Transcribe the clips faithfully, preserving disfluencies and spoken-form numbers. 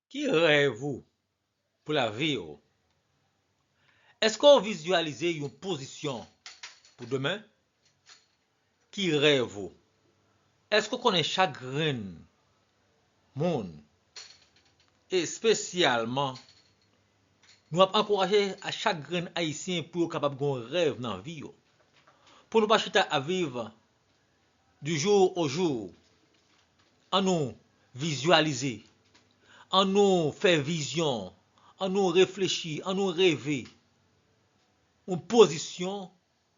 Ki rèv ou pou lavi w? Èske w vizyalize yon pozisyon pou demen? Ki rèv ou? Èske w konnen chak grenn moun? Espesyalman, nou ap ankouraje a chak grenn Ayisyen pou yo kapab gen yon rèv nan vi yo. Pou nou pa chita ap viv du jour au jour. An nou vizyalize, an nou fè vizyon, an nou reflechi, an nou reve yon pozisyon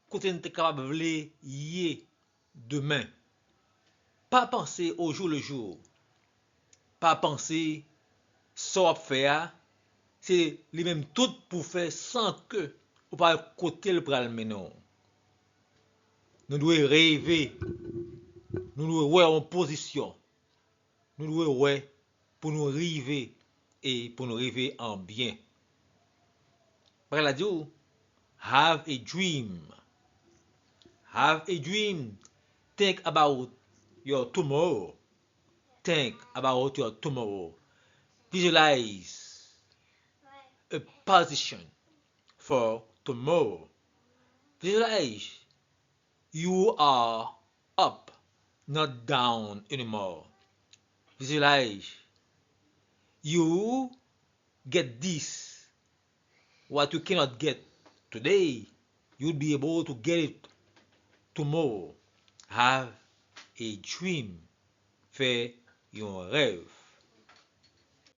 kote n te kapab vle ye demen. Pa panse au jour le jour. Pa panse sa w ap fè a, se li menm tout pou fè san ke ou pa wè kote l pral mennen w. Nou dwe reve, nou dwe wè yon pozisyon, nou dwe wè pou nou rive e pou nou rive an byen. Bagay la di w, have a dream. Have a dream. Think about your tomorrow. Think about your tomorrow. Visualize a position for tomorrow. Visualize you are up, not down anymore. Visualize you get this. What you cannot get today, you'll be able to get it tomorrow. Have a dream. Fè yon rèv.